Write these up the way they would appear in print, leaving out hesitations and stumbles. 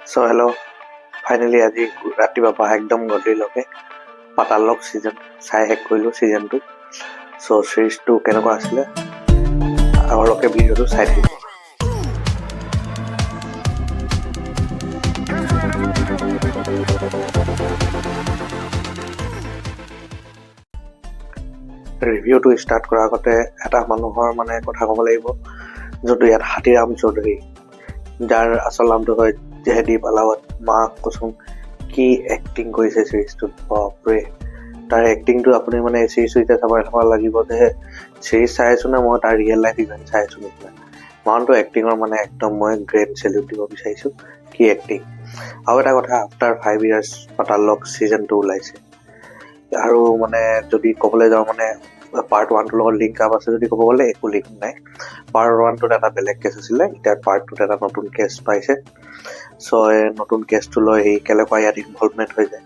চ' hello', finally আজি ৰাতিপুৱাৰ পৰা একদম গধূলিলৈকে পাতাল লোক ছিজন চাই শেষ কৰিলোঁ ছিজনটো। চ' চিৰিজটো কেনেকুৱা আছিলে, আগলৈকে ভিডিঅ'টো চাই থাকিব। ৰিভিউটো ষ্টাৰ্ট কৰাৰ আগতে এটা মানুহৰ মানে কথা ক'ব লাগিব, যোনটো ইয়াত হাতীৰাম চৌধুৰী, যাৰ আচল নামটো হয় জয়দীপ আলাৱত। মা কচম, কি এক্টিং কৰিছে চিৰিজটোত, বাপৰে! তাৰ এক্টিংটো আপুনি মানে চিৰিজটো যেতিয়া চাব, এনেকুৱা লাগিব যে চিৰিজ চাই আছোঁ নে মই তাৰ ৰিয়েল লাইফ ইভেণ্ট চাই আছোঁ নিচিনা। মানুহটো এক্টিঙৰ মানে একদম মই গ্ৰেণ্ড চেলিউট দিব বিচাৰিছোঁ, কি এক্টিং! আৰু এটা কথা, আফটাৰ 5 ইয়াৰ্ছ পাতাল লোক ছিজন 2 ওলাইছে। আৰু মানে যদি ক'বলৈ যাওঁ, মানে পাৰ্ট ওৱানটোৰ লগত লিংক আপ আছে যদি ক'ব গ'লে, একো লিংক নাই। পাৰ্ট ওৱানটোত এটা বেলেগ কেছ আছিলে, এতিয়া পাৰ্ট টুত এটা নতুন কেছ পাইছে। চ' এই নতুন কেছটো লৈ সি কেনেকুৱা ইয়াত ইনভলভমেণ্ট হৈ যায়,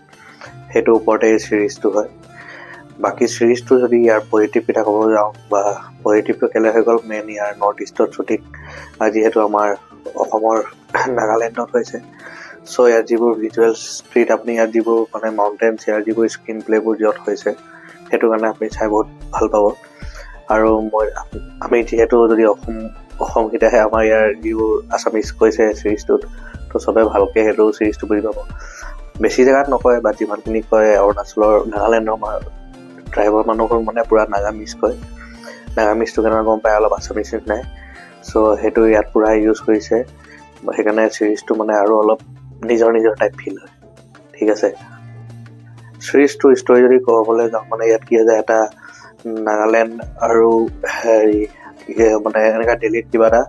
সেইটোৰ ওপৰতে এই চিৰিজটো হয়। বাকী চিৰিজটো যদি ইয়াৰ পজিটিভ কেইটা ক'ব যাওঁ বা পজিটিভটো কেলৈ হৈ গ'ল, মেইন ইয়াৰ নৰ্থ ইষ্টত শ্বুটিং, যিহেতু আমাৰ অসমৰ নাগালেণ্ডত হৈছে। চ' ইয়াত যিবোৰ ভিজুৱেল ষ্ট্ৰীট, আপুনি ইয়াত যিবোৰ মানে মাউণ্টেইনছ, ইয়াৰ যিবোৰ স্ক্ৰীন প্লে'বোৰ য'ত হৈছে, সেইটো কাৰণে আপুনি চাই বহুত ভাল পাব। আৰু আমি যিহেতু যদি অসমকেইটাহে আমাৰ ইয়াৰ যিবোৰ আছামিজ কৈছে চিৰিজটোত, তো চবে ভালকৈ সেইটো চিৰিজটো বুজি পাব। বেছি জেগাত নকয়, বাট যিমানখিনি কয়, অৰুণাচলৰ, নাগালেণ্ডৰ ট্ৰাইবৰ মানুহবোৰ মানে পূৰা নাগামিজ কয়। নাগামিজটো কেনেকুৱা গম পায়, অলপ আছামিজ নিচিনাই। চ' সেইটো ইয়াত পূৰা ইউজ কৰিছে, সেইকাৰণে চিৰিজটো মানে আৰু অলপ নিজৰ নিজৰ টাইপ ফিল হয়। ঠিক আছে, চিৰিজটোৰ ষ্টৰি যদি ক'বলৈ যাওঁ, মানে ইয়াত কি হৈ যায়, এটা নাগালেণ্ড আৰু হেৰি মানে এনেকুৱা দিল্লীত কিবা এটা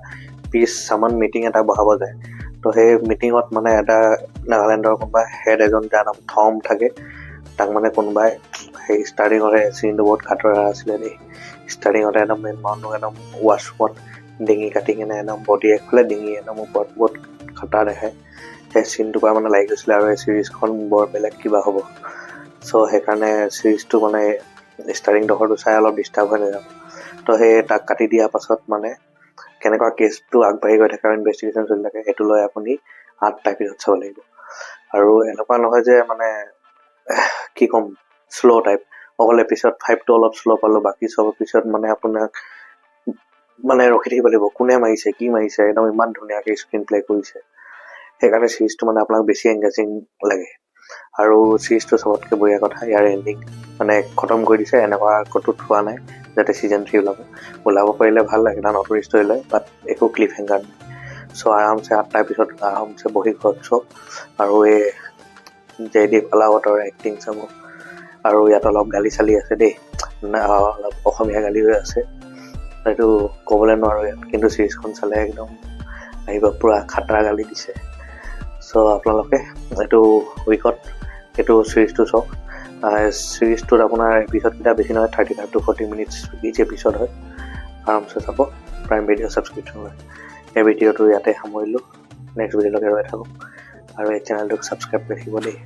পিচ চামান মিটিং এটা বহাব যায়। তো সেই মিটিঙত মানে এটা নাগালেণ্ডৰ কোনোবা হেড এজন, যাৰ নাম থম থাকে, তাক মানে কোনোবাই সেই ষ্টাৰ্টিঙতে চিনটো বহুত খাতৰা আছিলে দেই। ষ্টাৰ্টিঙতে একদম মেইন মানুহক একদম ৱাছৰুমত ডিঙি কাটি কিনে, একদম বডি একফালে, ডিঙি একদম ওপৰত, বহুত খতৰা দেখায়। সেই চিনটোৰ পৰা মানে লাগি গৈছিলে আৰু এই চিৰিজখন বৰ বেলেগ কিবা হ'ব। চ' সেইকাৰণে চিৰিজটো মানে ষ্টাৰ্টিং ডোখৰটো চাই অলপ ডিষ্টাৰ্ব হৈ নাযাব। তো সেই তাক কাটি দিয়াৰ পাছত মানে কেনেকুৱা কেছটো আগবাঢ়ি গৈ থাকে আৰু ইনভেষ্টিগেশ্যন চলি থাকে, সেইটো লৈ আপুনি আঠটা এপিছড চাব লাগিব। আৰু এনেকুৱা নহয় যে মানে কি ক'ম, শ্ল' টাইপ। অকল এপিছড 5টো অলপ শ্ল' পালোঁ, বাকী চব এপিছড মানে আপোনাক মানে ৰখি থাকিব লাগিব, কোনে মাৰিছে, কি মাৰিছে, একদম ইমান ধুনীয়াকৈ স্ক্ৰীন প্লে কৰিছে। সেইকাৰণে চিৰিজটো মানে আপোনাক বেছি এংগেজিং লাগে। আৰু চিৰিজটো চবতকৈ বঢ়িয়া কথা, ইয়াৰ এণ্ডিং মানে খতম কৰি দিছে, এনেকুৱা ক'তো থোৱা নাই যাতে ছিজন 3 ওলাব। ওলাব পাৰিলে ভাল লাগে, এটা নতুন ষ্টৰি লয়, বাট একো ক্লিফ হেংগাৰ নাই। চ' আৰামছে আঠটাৰ পিছত আৰামছে বহি ঘৰত চাওক আৰু এই জয়দীপ আলাৱতৰ এক্টিং চাব। আৰু ইয়াত অলপ গালি চালি আছে দেই, অলপ অসমীয়া গালিও আছে, সেইটো ক'বলৈ নোৱাৰোঁ ইয়াত, কিন্তু চিৰিজখন চালে একদম আহিব, পূৰা খাতৰা গালি দিছে। চ' আপোনালোকে এইটো উইকত এইটো চিৰিজটো চাওক। চিৰিজটোত আপোনাৰ এপিছডকেইটা বেছি নহয়, 35 to 40 minutes each episode হয়। আৰামছে চাব প্ৰাইম ভিডিঅ' ছাবস্ক্ৰিপশ্যন লৈ। এই ভিডিঅ'টো ইয়াতে সামৰিলোঁ। নেক্সট ভিডিঅ'লৈকে ৰৈ থাকক আৰু এই চেনেলটোক ছাবস্ক্ৰাইব কৰি থাকিব দেই।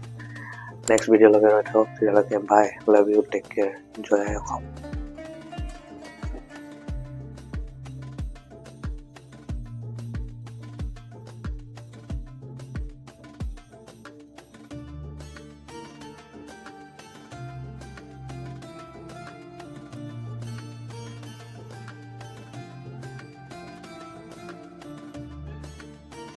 নেক্সট ভিডিঅ'লৈকে ৰৈ থাকক তেতিয়ালৈকে, bye, love you, take care, Joy I Assam.